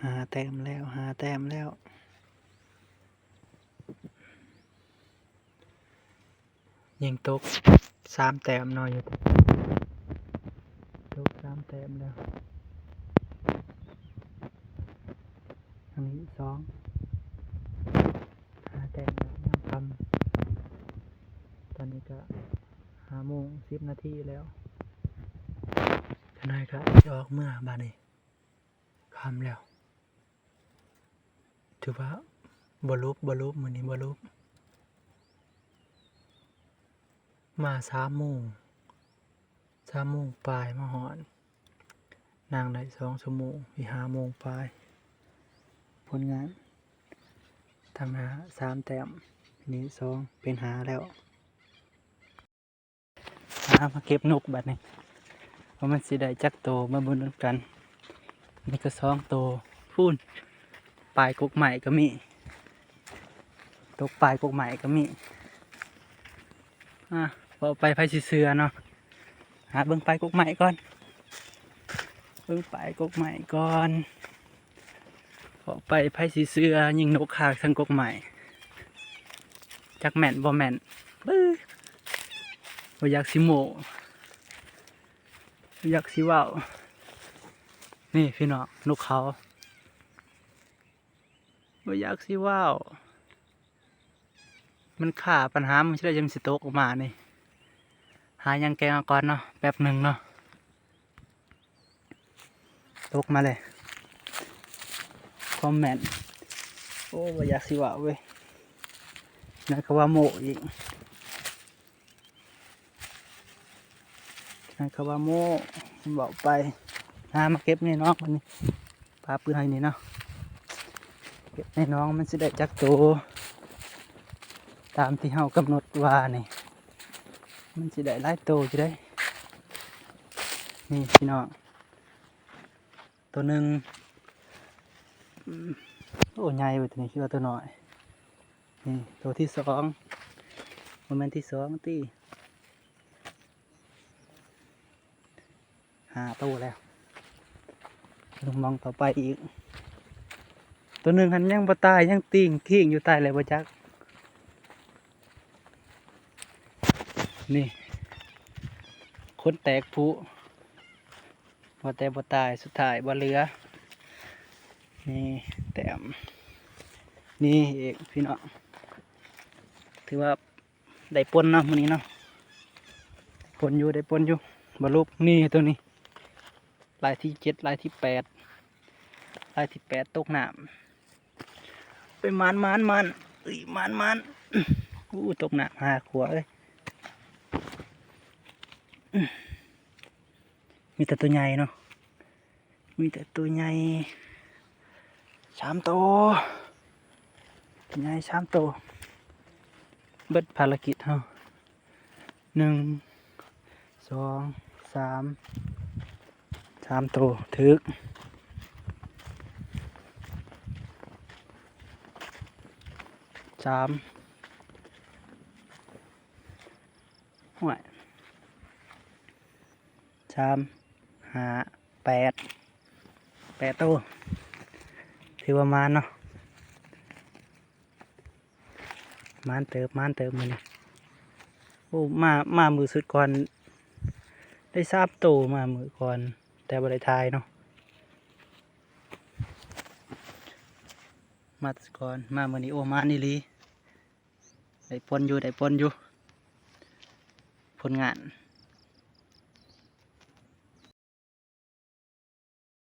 ຫ້າແຕ້ມແລ້ວ ຫ້າແຕ້ມແລ້ວ. ຍິງຕົກສາມແຕ້ມເນາະ ຢູ່ ຕົກສາມແຕ້ມແລ້ວ. ທາງນີ້ສອງ ຫ້າແຕ້ມແລ້ວ ຍາມຄ່ຳ. ຕອນນີ້ກະຫ້າໂມງສິບນາທີແລ້ວ. ຈັກໜ້ອຍກະຊິອອກເມືອບາດນີ້. ຄ່ຳແລ້ວ ຖືວ່າບໍ່ຫຼົບ ບໍ່ຫຼົບ ມື້ນີ້ບໍ່ຫຼົບ. ມາສາມໂມງ ສາມໂມງປາຍມາຮອດ ນັ່ງໄດ້ສອງຊົ່ວໂມງ ອີກຫ້າໂມງປາຍ. ຜົນງານທາງໜ້າສາມແຕ້ມ ນີ້ສອງ ເປັນຫ້າແລ້ວ. ຫາມາເກັບນົກບາດນີ້ ວ່າມັນຊິໄດ້ຈັກໂຕ ມາເບິ່ງນຳກັນ. ນີ້ກະສອງໂຕ ພຸ້ນ ປາຍກົກໄມ້ກະມີ ຕົກປາຍກົກໄມ້ກະມີ. ອາ ເວົ້າໄປໃຜຊິເຊື່ອເນາະ. ຫາເບິ່ງປາຍກົກໄມ້ກ່ອນ ເບິ່ງປາຍກົກໄມ້ກ່ອນ. ເວົ້າໄປໃຜຊິເຊື່ອ ຍິງນົກຄາກເທິງກົກໄມ້. ຈັກແມ່ນບໍ່ແມ່ນ ບຶ້ ບໍ່ຢາກຊິໂມ້ ບໍ່ຢາກຊິເວົ້າ. ນີ້ພີ່ນ້ອງ ນົກເຂົາ ບໍ່ຢາກຊິເວົ້າ. ມັນຄາ ບັນຫາມັນຊິໄດ້ ຈັ່ງຊິຕົກອອກມານີ້. ຫາຫຍັງແກງເອົາກ່ອນເນາະ ແປັບໜຶ່ງເນາະ. ຕົກມາເລີຍ ຄອມເມັນ. ໂອ້ ບໍ່ຢາກຊິເວົ້າເວີຍ ນັ້ນກະວ່າໂມ້ອີກ ນັ້ນກະວ່າໂມ້ ເວົ້າໄປ. ຫາມາເກັບໃນໜອງບາດນີ້ ປາປືໃຫ້ນີ້ເນາະ. ເກັບໃນໜອງມັນຊິໄດ້ຈັກໂຕ ຕາມທີ່ເຮົາກຳນົດວ່ານີ້ ມັນຊິໄດ້ຫຼາຍໂຕຢູ່ເດ້. ນີ້ພີ່ນ້ອງ ໂຕໜຶ່ງ ອືມ ໂອ້ ໃຫຍ່ເວີຍ ໂຕນີ້ຄິດວ່າໂຕນ້ອຍ. ນີ້ໂຕທີສອງ ບໍ່ແມ່ນທີສອງຕິ ຫ້າໂຕແລ້ວ. ລົງມອງຕໍ່ໄປອີກ ໂຕໜຶ່ງຫັ້ນຍັງບໍ່ຕາຍ ຍັງຕີງຄີງຢູ່ ຕາຍແລ້ວບໍ່ຈັກ. ນີ້ ຄົນແຕກພຸ ວ່າແຕ່ບໍ່ຕາຍ ສຸດທ້າຍບໍ່ເຫຼືອ. ນີ້ແຕ້ມ ນີ້ອີກພີ່ນ້ອງ ຖືວ່າໄດ້ປົນເນາະມື້ນີ້ເນາະ ໄດ້ປົນຢູ່ ໄດ້ປົນຢູ່ ບໍ່ຫຼຸບ. ນີ້ໂຕນີ້ ລາຍທີເຈັດ ລາຍທີແປດ ລາຍທີແປດຕົກນ້ຳ. ໄປ ໝານ ໝານ ໝານ ເອີຍ ໝານ ໝານ. ໂອ້ ຕົກນ້ຳຫາຂົວເອີຍ ມີແຕ່ໂຕໃຫຍ່ເນາະ ມີແຕ່ໂຕໃຫຍ່ສາມໂຕ ໂຕໃຫຍ່ສາມໂຕ. ເບິດພາລະກິດເຮົາ ໜຶ່ງ ສອງ ສາມ ສາມໂຕ ຖືກ ສາມ ຫ້ວຍ ສາມ ຫ້າ ແປດ ແປດໂຕ ຖືວ່າໝານເນາະ. ໝານເຕີບ ໝານເຕີບມື້ນີ້. ໂອ້ ມາ ມາມື້ສຸດກ່ອນໄດ້ສາມໂຕ ມາມື້ກ່ອນ ແຕ່ບໍ່ໄດ້ຖ່າຍເນາະ. ມາກ່ອນ ມາມື້ນີ້ ໂອ້ ໝານອີ່ຫຼີ ໄດ້ປົນຢູ່ ໄດ້ປົນຢູ່ ຜົນງານ.